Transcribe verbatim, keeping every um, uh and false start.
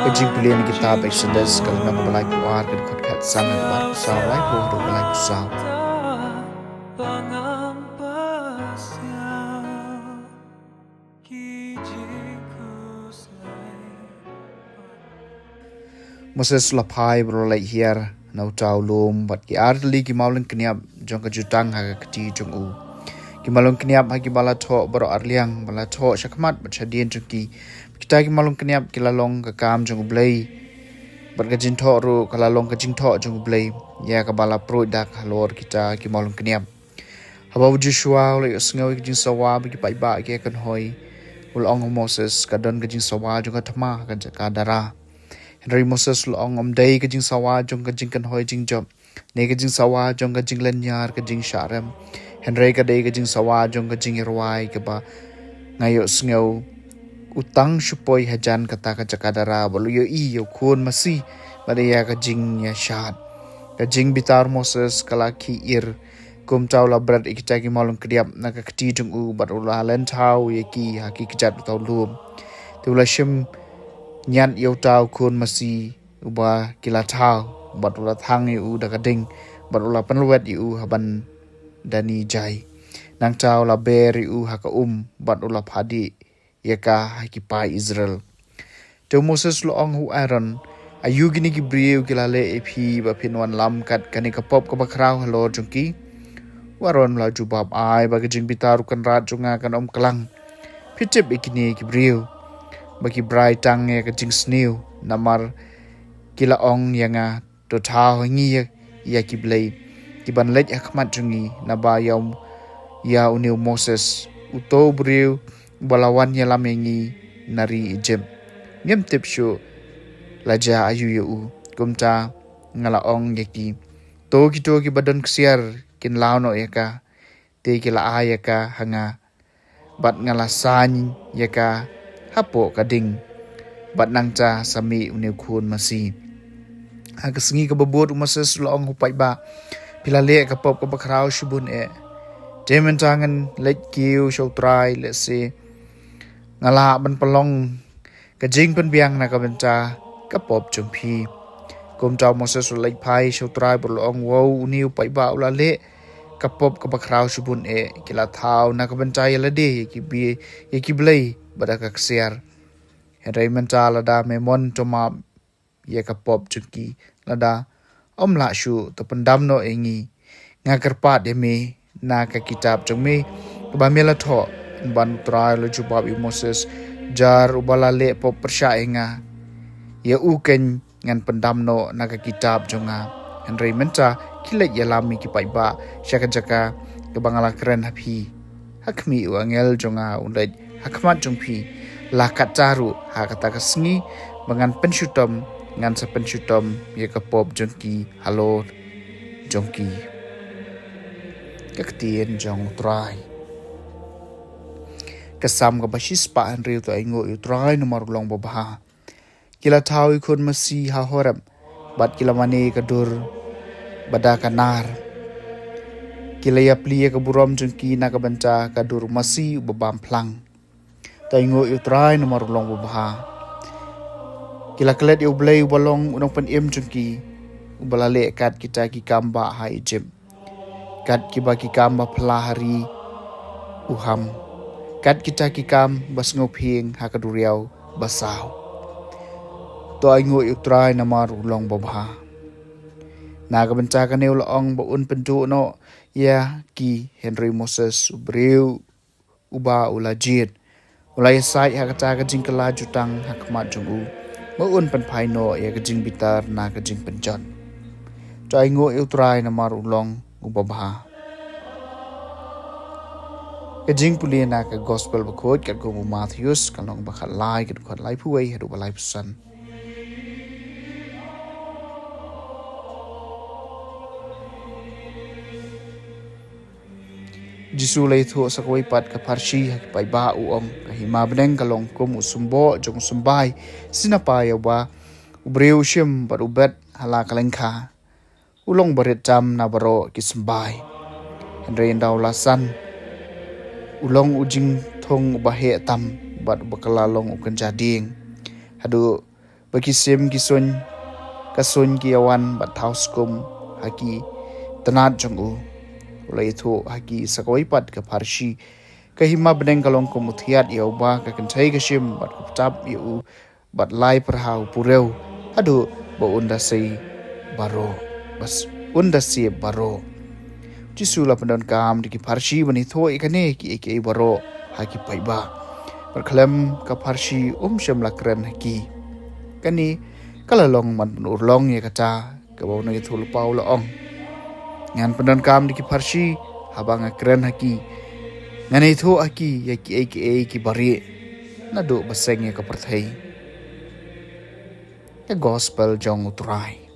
Jingpule na kitab Exodus, ka lynnong ba laiphew ar, ka dkhot khatsan haduh ba laiphew saw, laiphew haduh ba laiphew saw. Moses u la phai bad u la leit hiar na uta u lum bad ki ar tylli ki mawlyngkniap jong ka jutang ha ka kti jong u. Ki mawlyngkniap ha kiba la thoh baroh arliang, ba la thoh sha khmat bad sha dien jong ki. Kita ki mawlyngkniap ki la long ka kam jong U Blei, bad ka jingthoh ruh ka la long ka jingthoh jong U Blei ïa kaba la pruid dak halor kita ki mawlyngkniap. Haba u Joshua u la ïohsngew ïa ka jingsawa ba ki paidbah ki ïakynhoi, u la ong ha u Moses, ka don ka jingsawa jong ka thma ha ka jaka dara. Hynrei u Moses u la ong, ym dei ka jingsawa jong ka jingkynhoi jingjop, ne ka jingsawa jong ka jinglynñiar ka jingshah rem, hynrei ka dei ka jingsawa jong ka jingïarwai kaba nga ïohsngew. U tang shu poi hajan kata ka jaka dara bad u la ïohi ïa u khun masi bad ïa ka jingïashad. Ka jingbitar u Moses ka la khih ir. Kumta u la bret ïa kita ki mawlyngkniap na ka kti jong u bad u la len thaw ïa ki ha ki kjat uta u lum. Te u la shim ñiat ïa uta u khun masi uba ki la thaw, bad u la thang ïa u da ka ding, bad u la pynlwet ïa u ha ban dani jai. Nangta u la ber ïa u ha ka um bad u la phah dih ïa ka ha ki paid Israel. Te u Moses u la ong ha u Aaron, aïu kine ki briew ki la leh ïa phi ba phin wanlam kat kane ka pop kaba khraw halor jong ki? U Aaron u la jubab, ai ba ka jingbitar u kynrad jong nga kan ym klang. Phi tip ïa kine ki briew ba ki brai tang ïa ka jingsniew, namar ki la ong ïa nga, to thaw ha ngi ïa, ïa ki blei ki ban leit ha khmat jong ngi, naba ïa u, ïa une u Moses, uto u briew uba la wan ïalam ïa ngi na ri Egypt, ngim tip shuh la jia aïu ïa u. Kumta nga la ong ïa ki, to kito kiba don ksiar kin law noh ïa ka. Te ki la ai ïa ka ha nga, bad nga la saiñ ïa ka hapoh ka ding, bad nangta sa mih une u khun masi. Ha ka sngi kaba bud u Moses u la ong ha u paidbah, phi la leh ka pop kaba khraw shibun eh. Te mynta ngan leit kiew sha U Trai, lehse nga lah ban pynlong ka jingpynbiang na ka bynta ka pop jong phi. Kumta u Moses u la leit phai sha U Trai bad u la ong, wow, une u paidbah u la leh ka pop kaba khraw shibun eh. Ki la thaw na ka bynta ïa lade ïa ki bi, ïa ki blei bad da ka ksiar. Hynrei mynta lada me mon, to map ïa ka pop jong ki. Lada ym lah shuh, to pyndam noh ïa ngi. Nga kyrpad ïa me na ka kitab jong me kaba me la thoh. Pynban U Trai u la jubab ïa u Moses, jar uba la leh pop pyrshah ïa nga, ïa u keiñ ngan pyndam noh na ka kitab jong nga. Hynrei mynta khie leit ïalam ïa ki paidbah sha ka jaka kaba nga la kren ha phi. Ha khmih u angel jong nga un leit ha khmat jong phi. La katta ruh ha kata ka sngi ba ngan pynshitom, ngan sa pynshitom ïa ka pop jong ki halor jong ki. Ka ktien jong U Trai. Ka Salm kaba shispah hynriew. To ainguh ïa U Trai namar u long babha. Ki la thaw ïa u khun masi ha Horeb, bad ki la mane ka dur bad da ka nar. Ki la ïapli ïa ka burom jong ki na ka bynta ka dur masi uba bam phlang. To ainguh ïa U Trai namar u long babha. Ki la klet ïa U Blei uba long u nongpynim jong ki, uba la leh kat kita ki kam bah ha Egypt, kat kiba ki kam ba phylla ha ri u Ham, kat kita ki kam ba sngewphieng ha ka duriaw ba saw. To ainguh ïa U Trai namar u long babha. Na ka bynta kane u la ong ba un pynduh noh ïa ki, hynrei u Moses, u briew uba u la jied, u la ïasaid ha kata ka jingkylla jutang ha khmat jong u, ba un pynphai noh ïa ka jingbitar na ka jingpynjot. To ainguh ïa U Trai namar u long u babha. Ka jingpule na ka Gospel bakhuid katkum u Mathaios, ka lynnong ba khatlai, ka dkhot laiphew wei haduh ba laiphew san. Jisu u la ïathuh sa kawei pat ka pharshi ha ki paidbah, u ong, ka hima bneng ka long kum u symboh jong u symbai. Sngewbha ïa uba u briew u shim bad u bet ha la ka lyngkha. U long barit tam na baroh ki symbai, hynrei ynda u la san, u long u jingthung uba heh tam bad uba kylla long u kynja dieng. Haduh Ba ki sim ki suiñ, ka suiñ ki ïawan bad thaw skum ha ki tnat jong u. U la ïathuh ha ki sa kawei pat ka pharshi, ka hima bneng ka long kum u thiat ïa uba ka kynthei ka shim bad ka ptap ïa u bad lai pyrha u purew, haduh ba un da sei baroh, bas un da sei baroh. Jisu la pyndonkam da ki pharshi ban ïathuh ïa kane kiei kiei baroh ha ki paidbah. Bad khlem ka pharshi um shym la kren ha ki. Kane ka la long ban pynurlong ïa kata kaba u nongïathuhlypa u la ong: Ngan pyndonkam da ki pharshi haba nga kren ha ki. Ngan ïathuh ha ki ïa kiei kiei kiba rieh naduh ba seng ïa ka pyrthei. Ka Gospel jong U Trai.